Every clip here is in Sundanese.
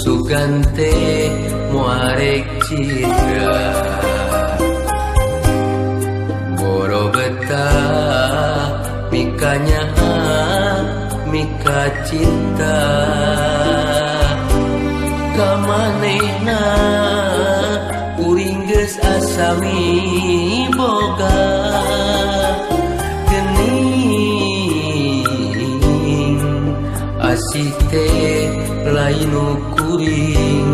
Sugan teh moarek citra boro betah mikanya mika cinta kamanehna kuring geus asa miboga geuning asih teh lain kuring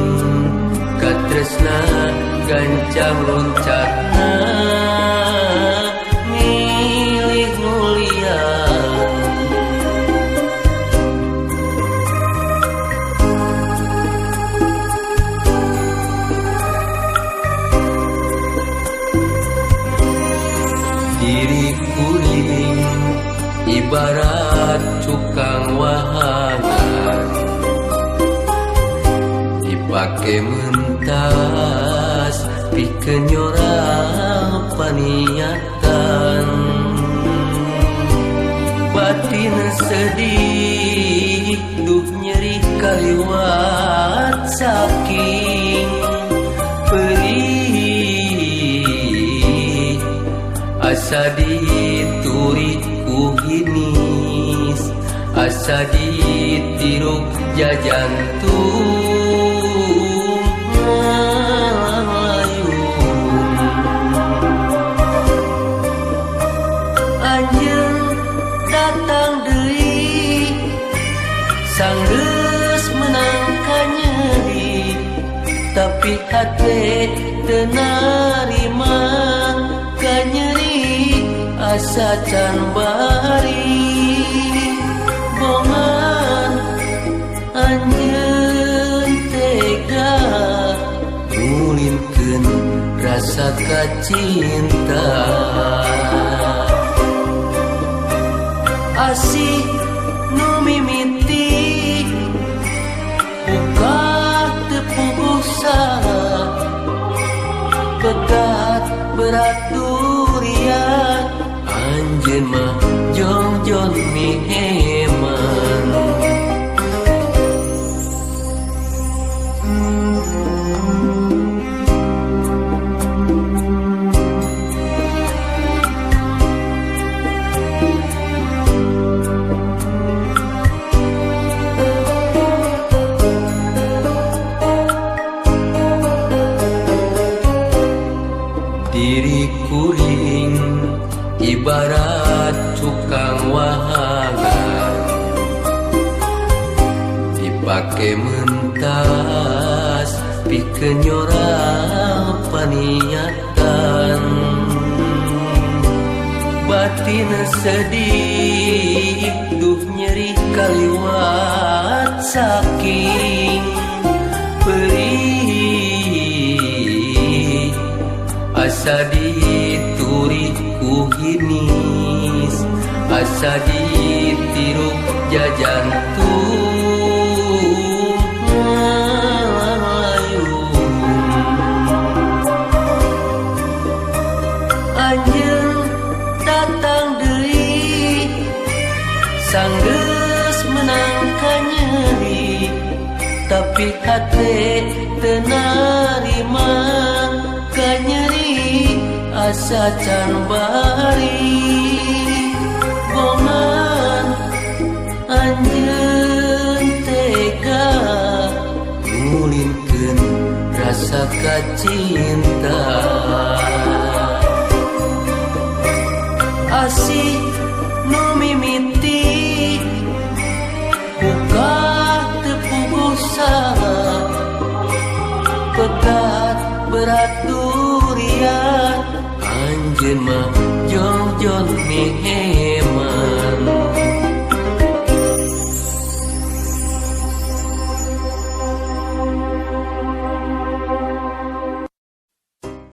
katresna gancang loncatna milih nu lian. Diri kuring ibarat cukang wahangan dipake mentas pikeun nyorang paniatan batin sedih duh nyeri kaliwat saking perih asa dituri ku hinis asa ditiruk jajantung ngalayun. Anjeun datang deui sanggeus menang kanyeri tapi hate teu narima kanyeri asa can bari bongan anjeun tega ngulinkeun rasa kacinta asih nu mimiti buka teu puguh salah pegat berat durian anjeun mah jongjon miheman. Diri kuring ibarat cukang wahangan dipake mentas pikeun nyorang paniatan batin sedih duh nyeri kaliwat saking perih asa dituri ku hinis asa ditiruk jajantung ngalayun. Anjeun datang deui sanggeus menang kanyeri tapi hate teu narima kanyeri asa can bari bongan anjeun tega ngulinkeun rasa kacinta asih nu mimiti buka teu puguh salah pegat berat.